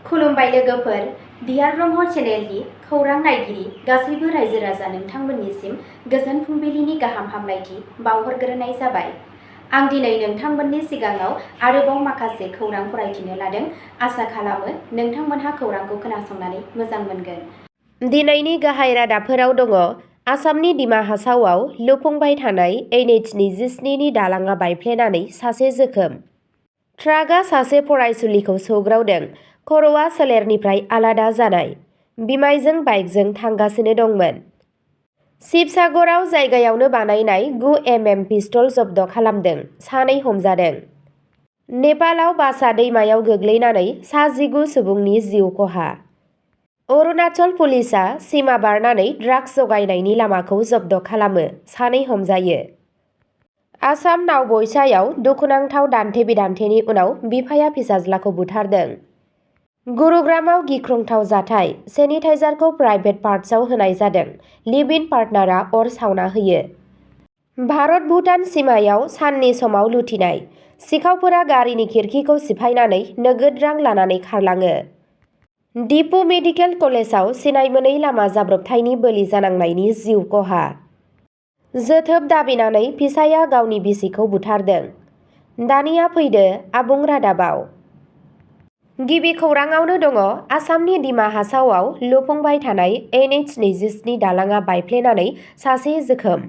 खुलुमबाय लोगोफोर, बिहार ब्रह्म चेनेलनि खौरां नायगिरि गासैबो रायजो राजा नोंथांमोननिसिम गोजोन फुंबिलिनि गाहाम हामलायथि बावहरग्रोनाय जाबाय। आं दिनै नोंथांमोननि सिगाङाव आरोबाव माखासे खौरां फरायथिनो लादों। आसा खालामो नोंथांमोनहा खौरांखौ खोनासंनानै मोजां मोनगोन। दिनैनि गाहाय रादाबफोराव दङ। आसामनि डिमा हासावआव लुफुंबाय थानाय NH-27 नि दालाङा बायफ्लेनानै सासे जोखोम। ट्राकआ सासे फरायसुलिखौ सौग्रावदों। खर'आ सोलेरनिफ्राय आलादा जानाय। बिमायजों बाइकजों थांगासिनो दंमोन। शिबसागराव जायगायावनो बानायनाय 9 mm पिस्तल जब्द खालामदों। सानै हमजादों। नेपालाव बासा दैमायाव गोग्लैनानै सा 19 सुबुंनि जिउ खहा। अरुणाचल पुलिसआ सिमा बारनानै ड्राग्स जगायनायनि लामाखौ जब्द खालामो। सानै हमजायो। आसाम नावबयसायाव दुखुनांथाव दान्थे-बिदान्थेनि उनाव बिफाया फिसाज्लाखौ बुथारदों। गुरुग्रामाव गिख्रंथाव जाथाय। सेनिटाइजारखौ प्राइभेट पार्ट्सआव होनाय जादों। लिभ-इन पार्टनारआ अर सावना होयो। भारत-भुटान सिमायाव साननि समाव लुथिनाय। सिखावफोरा गारिनि खिरखिखौ सिफायनानै नोगोद रां लानानै खारलाङो। डिपु मेडिकेल कलेजाव सिनायमोनै लामा जाब्रबथायनि बोलि जानांनायनि जिउ खहा। जोथोब दाबिनानै फिसायआ गावनि बिसिखौ बुथारदों। दानिया फैदो आबुं रादाबाव। गिबि खौराङावनो दङ। आसामनि डिमा हासावआव लुफुंबाय थानाय NH-27 दालाङा बायफ्लेनानै सासे जोखोम।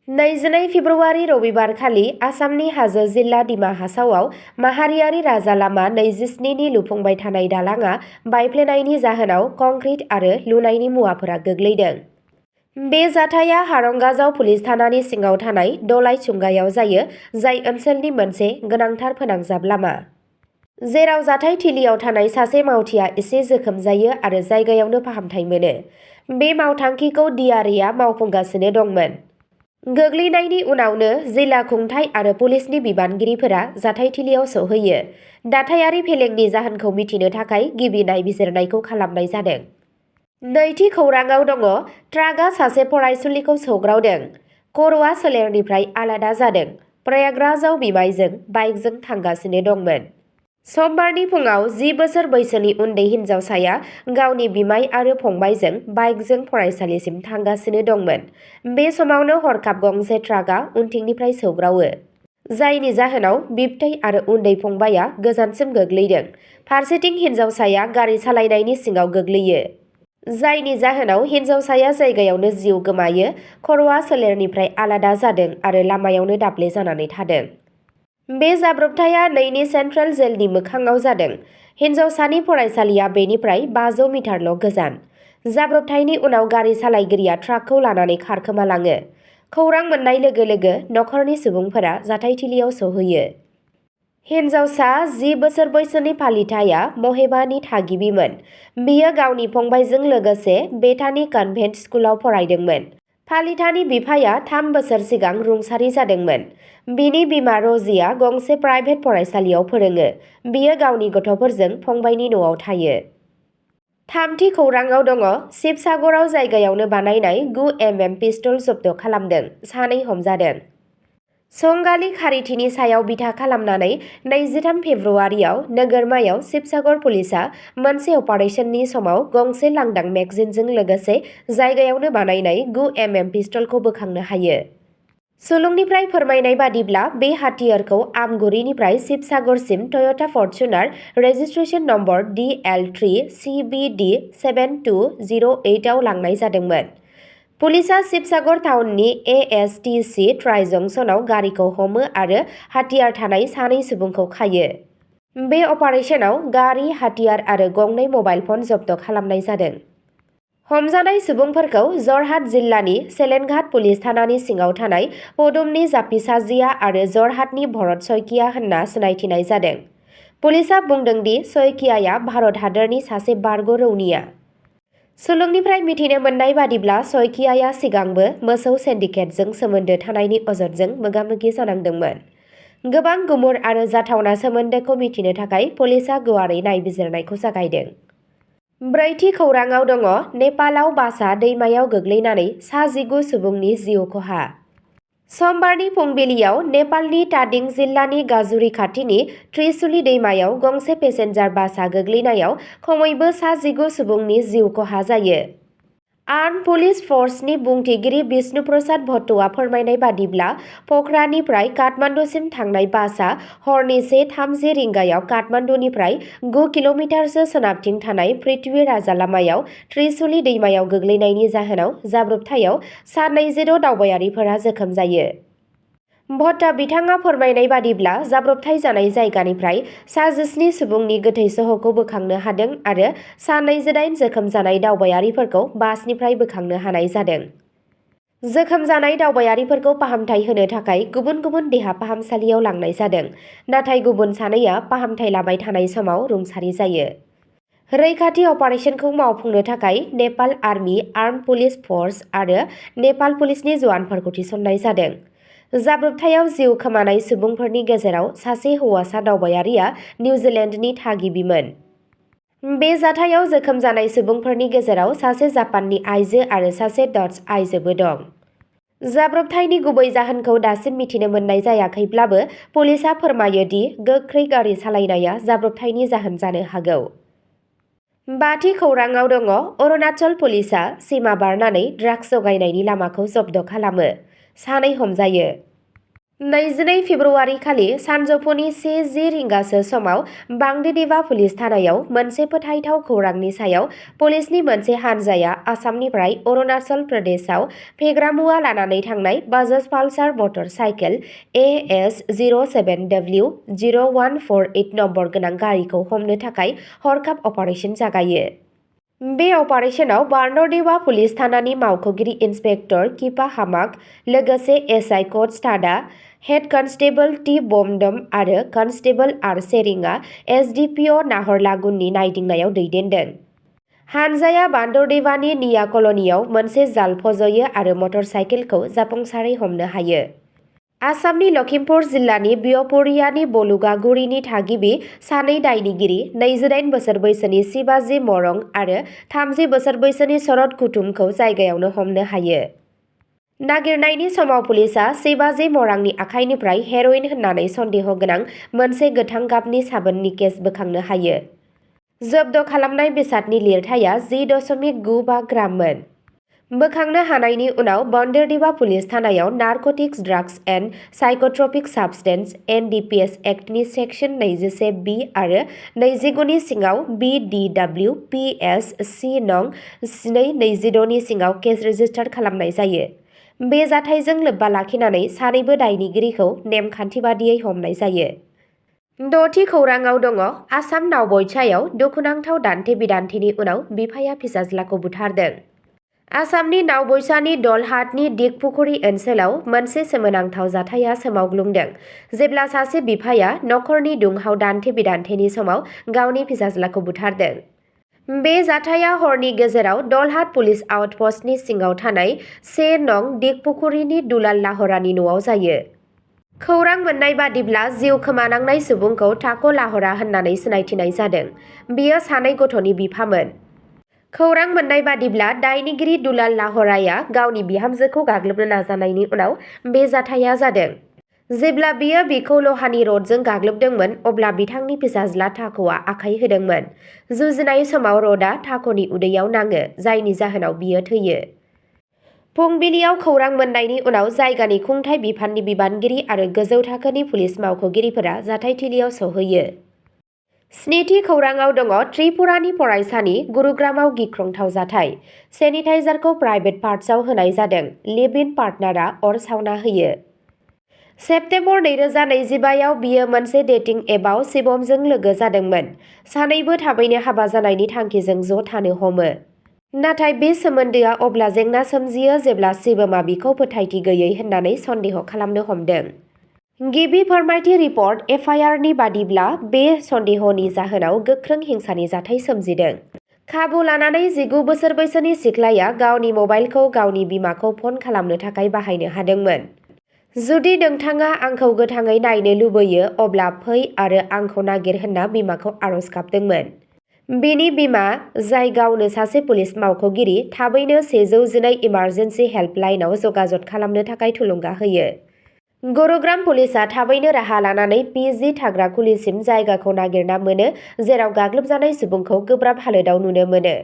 22 फेब्रुवारि रबिबारखालि आसामनि हाजो जिल्ला डिमा हासावआव माहारियारि राजा लामा 27 नि लुफुंबाय थानाय दालाङा बायफ्लेनायनि जाहोनाव कंक्रिट आरो लुनायनि मुवाफोरा गोग्लैदों। बे जाथाया हारंगाजाव पुलिस थानानि सिङाव थानाय दलाइ सुंगायाव जायो, जाय ओनसोलनि मोनसे गोनांथार फोनांजाब लामा। जेराव जाथाय थिलियाव थानाय सासे मावथिआ एसे जोखोम जायो आरो जायगायावनो फाहामथाय मोनो। बे मावथांखिखौ DRAआ मावफुंगासिनो दंमोन। गोग्लैनायनि उनावनो जिल्ला खुंथाय आरो पुलिसनि बिबानगिरिफोरा जाथायथिलियाव सौहैयो। दाथायारि फेलेंनि जाहोनखौ मिथिनो थाखाय गिबि नायबिजिरनायखौ खालामनाय जादों। नैथि खौराङाव दङ। ट्राकआ सासे फरायसुलिखौ सौग्रावदों। खर'आ सोलेरनिफ्राय आलादा जादों। प्रयागराजआव बिमायजों बाइकजों थांगासिनो दंमोन। समबारनि फुङाव 10 बोसोर बैसोनि उन्दै हिन्जावसाया गावनि बिमाय आरो फंबायजों बाइकजों फरायसालिसिम थांगासिनो दंमोन। बे समावनो हरखाब गंसे ट्राकआ उनथिंनिफ्राय सौग्रावो। जायनि जाहोनाव बिबथै आरो उन्दै फंबायआ गोजानसिम गोग्लैदों। फारसेथिं हिन्जावसाया गारि सालायनायनि सिङाव गोग्लैयो। जायनि जाहोनाव हिन्जावसाया जायगायावनो जिउ गोमायो। खर'आ सोलेरनिफ्राय आलादा जादों आरो लामायावनो दाब्ले जानानै थादों। बे जाब्रबथाया नैनि सेन्ट्रेल जेलनि मोखाङाव जादों। हिन्जावसानि फरायसालिया बेनिफ्राय 500 मिटारल' गोजान। जाब्रबथायनि उनाव गारि सालायगिरिया ट्राकखौ लानानै खारखोमालाङो। खौरां मोननाय लोगो लोगो नखरनि सुबुंफोरा जाथायथिलियाव सौहैयो। हिन्जावसा 10 बोसोर बैसोनि फालिथाया महेबानि थागिबिमोन। बियो गावनि फंबायजों लोगोसे बेथानि कन्भेन्ट स्कुलाव फरायदोंमोन। फालिथानि बिफाया 3 बोसोर सिगां रुंसारि जादोंमोन। बिनि बिमा रजिया गंसे प्राइभेट फरायसालियाव फोरोङो। बियो गावनि गथ'फोरजों फंबायनि न'आव थायो। थामथि खौराङाव दङ। शिबसागराव जायगायावनो बानायनाय 9 mm पिस्तल जब्द खालामदों। सानै हमजादों। संगालि खारिथिनि सायाव बिथा खालामनानै 23 फेब्रुवारियाव नोगोरमायाव शिबसागर पुलिसआ मोनसे अपारेसननि समाव गंसे लांदां मेगजिनजों लोगोसे जायगायावनो बानायनाय 9 mm पिस्तलखौ बोखांनो हायो। सुलुंनिफ्राय फोरमायनाय बादिब्ला बे हाथियारखौ आमगुरिनिफ्राय शिबसागरसिम Toyota फर्च्यूनार registration number DL3 CBD7208 आव लांनाय जादोंमोन। पुलिसआ शिबसागर टाउननि ASTC ट्राइ जंक्शनाव गारिखौ हमो आरो हाथियार थानाय सानै सुबुंखौ खायो। बे अपारेशनाव गारि, हाथियार आरो गंनै मबाइल फन जब्द खालामनाय जादों। हमजानाय सुबुंफोरखौ जरहाट जिल्लानि सेलेनघाट पुलिस थानानि सिङाव थानाय पदुमनि जाफि साजिया आरो जरहाटनि भरत शइकिया होनना सिनायथिनाय जादों। पुलिसआ बुंदों दि शइकियाया भारत हादोरनि सासे बारग' रौनिया। सुलुंनिफ्राय मिथिनो मोननाय बादिब्ला शइकियाया सिगांबो मोसौ सिन्डिकेटजों सोमोन्दो थानायनि अजदजों मोगा-मोगि जानांदोंमोन। गोबां गुमुर आरो जाथावना सोमोन्दोखौ मिथिनो थाखाय पुलिसआ गुवारै नायबिजिरनायखौ जागायदों। ब्रैथि खौराङाव दङ। नेपालाव बासा दैमायाव गोग्लैनानै सा 19 सुबुंनि जिउ खहा। समबारनि फुंबिलियाव नेपालनि टादिं जिल्लानि गाजुरी खाथिनि त्रिशुली दैमायाव गंसे पेसेन्जार बासआ गोग्लैनायाव खमैबो 19 सुबुंनि जिउ खहा जायो। आर्म्ड पुलिस फोर्सनि बुंथिगिरि बिष्णु प्रसाद भट्टआ फोरमायनाय बादिब्ला प'खरानिफ्राय काठमान्डुसिम थांनाय बासआ हरनि 1:30 रिंगायाव काठमान्डुनिफ्राय 9 किल'मिटारसो सोनाबथिं थानाय पृथ्वी राजा लामायाव त्रिशुली दैमायाव गोग्लैनायनि जाहोनाव जाब्रबथायाव सा 26 दावबायारिफोरा जोखोम जायो। भट्टआ बिथाङा फोरमायनाय बादिब्ला जाब्रबथाय जानाय जायगानिफ्राय सा 17 सुबुंनि गोथै सह'खौ बोखांनो हादों आरो सा 28 जोखोम जानाय दावबायारिफोरखौ बासनिफ्राय बोखांनो हानाय जादों। जोखोम जानाय दावबायारिफोरखौ फाहामथाय होनो थाखाय गुबुन गुबुन देहा फाहामसालियाव लांनाय जादों, नाथाय गुबुन सानैया फाहामथाय लाबाय थानाय समाव रुंसारि जायो। रैखाथि अपारेशनखौ मावफुंनो थाखाय Nepal army, armed police force आरो नेपाल पुलिसनि जवानफोरखौ थिसननाय जादों। जाब्रबथायाव जिउ खोमानाय सुबुंफोरनि गेजेराव सासे हौवासा दावबायारिया निउजिलेन्डनि थागिबिमोन। बे जाथायाव जोखोम जानाय सुबुंफोरनि गेजेराव सासे जापाननि आइजो आरो सासे डच आइजोबो दं। जाब्रबथायनि गुबै जाहोनखौ दासिम मिथिनो मोननाय जायाखैब्लाबो पुलिसआ फोरमायो दि गोख्रै गारि सालायनाया जाब्रबथायनि जाहोन जानो हागौ। बाथि खौराङाव दङ अरुणाचल पुलिसआ सीमा बारनानै ड्राग्स जगायनायनि लामाखौ जब्द खालामो। सानै हमजायो। 22 फेब्रुआरि खालि सानजौफुनि 1:10 रिंगासो समाव बांदेदेवा पुलिस थानायाव मोनसे फोथायथाव खौरांनि सायाव पुलिसनि मोनसे हानजाया आसामनिफ्राय अरुणाचल प्रदेशआव फेग्रा मुवा लानानै थांनाय बाजाज पालसार मटर साइकेल AS07W0148 नम्बर गोनां गारिखौ हमनो थाखाय हरखाब अपारेशन जागायो। बे अपारेशनाव बांदेदेवा पुलिस थानानि मावख'गिरि इन्सपेक्टर किपा हामाक, लोगोसे एसआइ क'ड स्टाडआ, हेड कनस्टेबल टि बमदम आरो कनस्टेबल आर सेरिंआ एसडिपिअ नाहरलागुननि नायदिंनायाव दैदेनदों। हानजाया बांदेदेवानि निया कल'नियाव मोनसे जाल फज'यो आरो मटर साइकेलखौ जाफुंसारै हमनो हायो। आसामनि लखिमपुर जिल्लानि बियपुरियानि बलुगागुरिनि थागिबि सानै दायनिगिरि 28 बोसोर बैसोनि शिवाजी मरं आरो 30 बोसोर बैसोनि शरद कुटुमखौ जायगायावनो हमनो हायो। नागिरनायनि समाव पुलिसआ शिवाजी मरांनि आखाइनिफ्राय हेर'इन होननानै सन्देह गोनां मोनसे गोथां गाबनि साबोननि केस बोखांनो हायो। जब्द खालामनाय बेसादनि लिरथाया 10.95 ग्राममोन। बोखांनो हानायनि उनाव बांदेदेवा पुलिस थानायाव narcotics drugs and psychotropic substance (एनडीपीएस) एक्टनि सेक्सन 21(b) आरो 29 नि सिङाव BDW PS C नं 2-26 नि सिङाव केस रेजिस्टार खालामनाय जायो। बे जाथायजों लोब्बा लाखिनानै सानैबो दायनिगिरिखौ नेमखान्थि बादियै हमनाय जायो। द'थि खौराङाव दङ आसाम नावबयसायाव दुखुनांथाव दान्थे-बिदान्थेनि उनाव बिफाया फिसाज्लाखौ बुथारदों। आसामनि नावबयसानि दलहाटनि दिगपुखुरि ओनसोलाव मोनसे सोमोनांथाव जाथाया सोमावग्लुंदों जेब्ला सासे बिफाया नखरनि दुंहाव दान्थे-बिदान्थेनि समाव गावनि फिसाज्लाखौ बुथारदों। बे जाथाया हरनि गेजेराव दलहाट पुलिस आउटपस्टनि सिङाव थानाय 1 नं दिगपुखुरिनि दुलाल लाहरानि न'आव जायो। खौरां मोननाय बादिब्ला जिउ खोमानांनाय सुबुंखौ थाक' लाहरा होननानै सिनायथिनाय जादों। बियो सानै गथ'नि बिफामोन। खौरां मोननाय बादिब्ला दायनिगिरि दुलाल लाहराया गावनि बिहामजोखौ गाग्लोबनो नाजानायनि उनाव बे जाथाया जादों। जेब्ला बियो बिखौ लहानि रडजों गाग्लोबदोंमोन अब्ला बिथांनि फिसाज्ला थाक'आ आखाइ होदोंमोन। जुजिनाय समाव रडआ थाक'नि उदैयाव नाङो, जायनि जाहोनाव बियो थैयो। फुंबिलियाव खौरां मोननायनि उनाव जायगानि खुंथाय बिफाननि बिबानगिरि आरो गोजौ थाखोनि पुलिस मावख'गिरिफोरा जाथायथिलियाव सौहैयो। स्निथि खौराङाव दङ त्रिपुरानि फरायसानि गुरुग्रामाव गिख्रंथाव जाथाय। सेनिटाइजारखौ प्राइभेट पार्ट्सआव होनाय जादों। लिभ-इन पार्टनारआ अर सावना होयो। सेप्तेम्बर 2025 आव बियो मोनसे डेटिं एपआव शिवमजों लोगो जादोंमोन। सानैबो थाबैनो हाबा जानायनि थांखिजों ज' थानो हमो। नाथाय बे सोमोन्दोआ अब्ला जेंना सोमजियो जेब्ला शिवमआ बिखौ फोथायथि गैयै होननानै सन्देह खालामनो हमदों। गिबि फोरमायथि रिपर्ट एफआइआरनि बादिब्ला बे सन्देहनि जाहोनाव गोख्रों हिंसानि जाथाय सोमजिदों। खाबु लानानै 19 बोसोर बैसोनि सिख्लाया गावनि मबाइलखौ गावनि बिमाखौ फन खालामनो थाखाय बाहायनो हादोंमोन। जुदि नोंथाङा आंखौ गोथाङै नायनो लुबैयो अब्ला फै आरो आंखौ नागिर होनना बिमाखौ आरज गाबदोंमोन। बिनि बिमा, जाय गावनो सासे पुलिस मावख'गिरि, थाबैनो 112 इमारजेन्सि हेल्पलाइनआव जगाजग खालामनो थाखाय थुलुंगा होयो। गुरुग्राम पुलिसआ थाबैनो राहा लानानै पि.जि. थाग्रा खुलिसिम जायगाखौ नागिरना मोनो, जेराव गाग्लोबजानाय सुबुंखौ गोब्राब हालोदाव नुनो मोनो।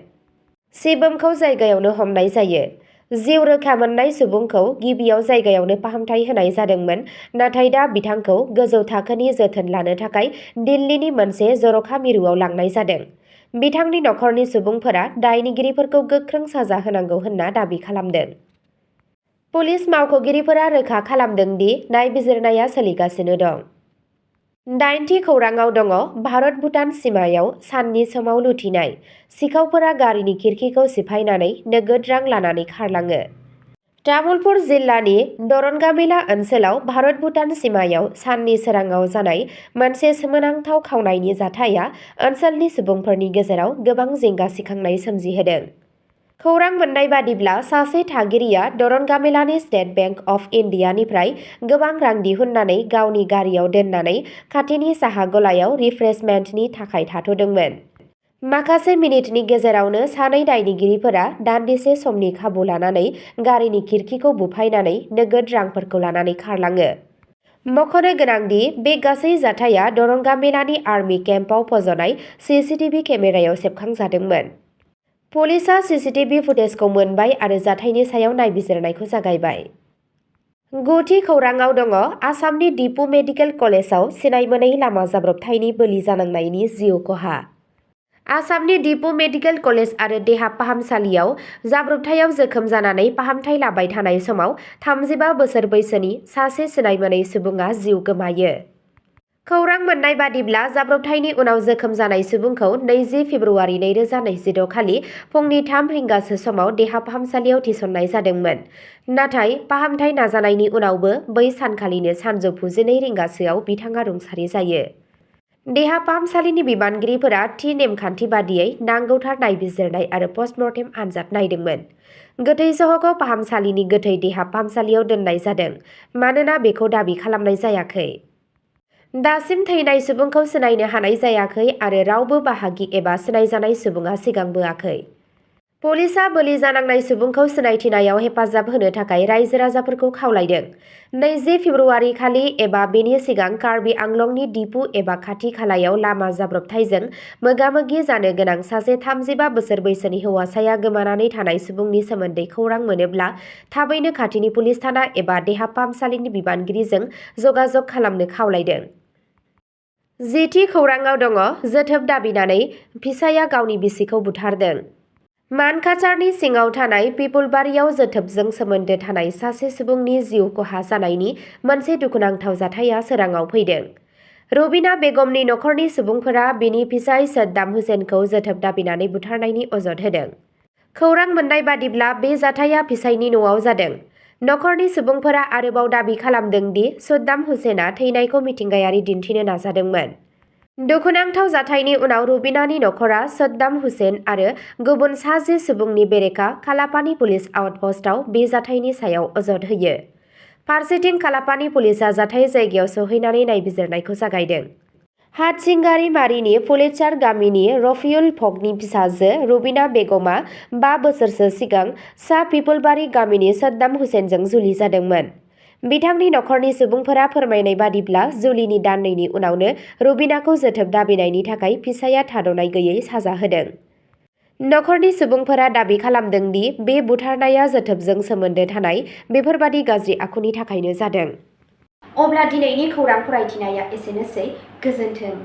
शिवमखौ जायगायावनो हमनाय जायो। जिउ रैखा मोननाय सुबुंखौ गिबियाव जायगायावनो फाहामथाय होनाय जादोंमोन, नाथाय दा बिथांखौ गोजौ थाखोनि जोथोन लानो थाखाय दिल्लीनि मोनसे जर'खा मिरुआव लांनाय जादों। बिथांनि नखरनि सुबुंफोरा दायनिगिरिफोरखौ गोख्रों साजा होनांगौ होनना दाबि खालामदों। पुलिस मावख'गिरिफोरा रोखा खालामदों दि नायबिजिरनाया सोलिगासिनो दं। 8थि खौराङाव दङ भारत-भुटान सिमायाव साननि समाव लुथिनाय, सिखावफोरा गारिनि खिरखिखौ सिफायनानै नोगोद रां लानानै खारलाङो। तामुलपुर जिल्लानि दरनगामिला ओनसोलाव भारत-भुटान सिमायाव साननि सोराङाव जानाय मोनसे सोमोनांथाव खावनायनि जाथाया ओनसोलनि सुबुंफोरनि गेजेराव गोबां जिंगा सिखांनाय सोमजिहोदों। खौरां मोन्नाय बादिब्ला सासे थागिरिया दरनगामिलानि स्टेट बेंक अफ इन्डियानिफ्राय गोबां रां दिहुननानै गावनि गारियाव दोननानै खाथिनि साहा गलायाव रिफ्रेशमेन्टनि थाखाय थाथ'दोंमोन। माखासे मिनिटनि गेजेरावनो सानै दायनिगिरिफोरा दान्दिसे समनि खाबु लानानै गारिनि खिरखिखौ बुफायनानै नोगोद रांफोरखौ लानानै खारलाङो। मख'नो गोनांदि बे गासै जाथाया दरनगामिलानि आर्मि केम्पआव फज'नाय सीसीटीवी केमेरायाव सेबखांजादोंमोन। पुलिसआ सीसीटीवी फुटेजखौ मोनबाय आरो जाथायनि सायाव नायबिजिरनायखौ जागायबाय। 9थि खौराङाव दङ आसामनि डिपु मेडिकेल कलेजाव सिनायमोनै लामा जाब्रबथायनि बोलि जानांनायनि जिउ खहा। आसामनि डिपु मेडिकेल कलेज आरो देहा फाहामसालियाव जाब्रबथायाव जोखोम जानानै फाहामथाय लाबाय थानाय समाव 35 बोसोर बैसोनि सासे सिनायमोनै सुबुङा जिउ गोमायो। खौरां मोन्नाय बादिब्ला जाब्रबथायनि उनाव जोखोम जानाय सुबुंखौ 20 फेब्रुआरि 2026 खालि फुंनि 3 रिंगासो समाव देहा फाहामसालियाव थिसननाय जादोंमोन। नाथाय फाहामथाय नाजानायनि उनावबो बै सानखालिनो सानजौफु 2 रिंगासोआव बिथाङा रुंसारि जायो। देहा फाहामसालिनि बिबानगिरिफोरा थि नेमखान्थि बादियै नांगौथार नायबिजिरनाय आरो पस्टमर्टेम आनजाद नायदोंमोन। गोथै सह'खौ फाहामसालिनि गोथै देहा फाहामसालियाव दोननाय जादों, मानोना बेखौ दाबि खालामनाय जायाखै। दासिम थैनाय सुबुंखौ सिनायनो हानाय जायाखै आरो रावबो बाहागि एबा सिनायजानाय सुबुङा सिगांबोआखै। पुलिसआ बोलि जानांनाय सुबुंखौ सिनायथिनायाव हेफाजाब होनो थाखाय रायजो-राजाफोरखौ खावलायदों। 20 फेब्रुआरि खालि एबा बेनि सिगां कार्बि आंलंनि डिपु एबा खाथि खालायाव लामा जाब्रबथायजों मोगा-मोगि जानो गोनां सासे 35 बोसोर बैसोनि हौवासाया गोमानानै थानाय सुबुंनि सोमोन्दै खौरां मोनोब्ला थाबैनो खाथिनि पुलिस थाना एबा देहा फाहामसालिनि बिबानगिरिजों जगाजग खालामनो खावलायदों। 10थि खौराङाव दङ जोथोब दाबिनानै फिसाया गावनि बिसिखौ बुथारदों। मानकाचारनि सिङाव थानाय पिपुलबारियाव जोथोबजों सोमोन्दो थानाय सासे सुबुंनि जिउ खहा जानायनि मोनसे दुखुनांथाव जाथाया सोराङाव फैदों। रुबिना बेगमनि नखरनि सुबुंफोरा बिनि फिसाय सद्दाम हुसेनखौ जोथोब दाबिनानै बुथारनायनि अजद होदों। खौरां मोन्नाय बादिब्ला बे जाथाया फिसायनि न'आव जादों। नखरनि सुबुंफोरा आरोबाव दाबि खालामदों दि सद्दाम हुसेनआ थैनायखौ मिथिंगायारि दिन्थिनो नाजादोंमोन। दुखुनांथाव जाथायनि उनाव रुबिनानि नखरा सद्दाम हुसेन आरो गुबुन 10 सुबुंनि बेरेखा कालापानी पुलिस आउटपस्टआव बे जाथायनि सायाव अजद होयो। फारसेथिं कालापानी पुलिसआ जाथाय जायगायाव सौहैनानै नायबिजिरनायखौ जागायदों। हाटसिंगारिमारिनि फुलेचार गामिनि रफिउल हकनि फिसाजो रुबिना बेगमआ 5 बोसोरसो सिगां सा पिपुलबारी गामिनि सद्दाम हुसेनजों जुलि जादोंमोन। बिथांनि नखरनि सुबुंफोरा फोरमायनाय बादिब्ला जुलिनि दाननैनि उनावनो रुबिनाखौ जोथोब दाबिनायनि थाखाय फिसाया थाद'नाय गैयै साजा होदों। नखरनि सुबुंफोरा दाबि खालामदों दि बे बुथारनाया जोथोबजों सोमोन्दो थानाय बेफोरबादि गाज्रि आखुनि थाखायनो जादों। अब्ला दिनैनि खौरां फरायथिनाया एसेनोसै। गोजोन्थों।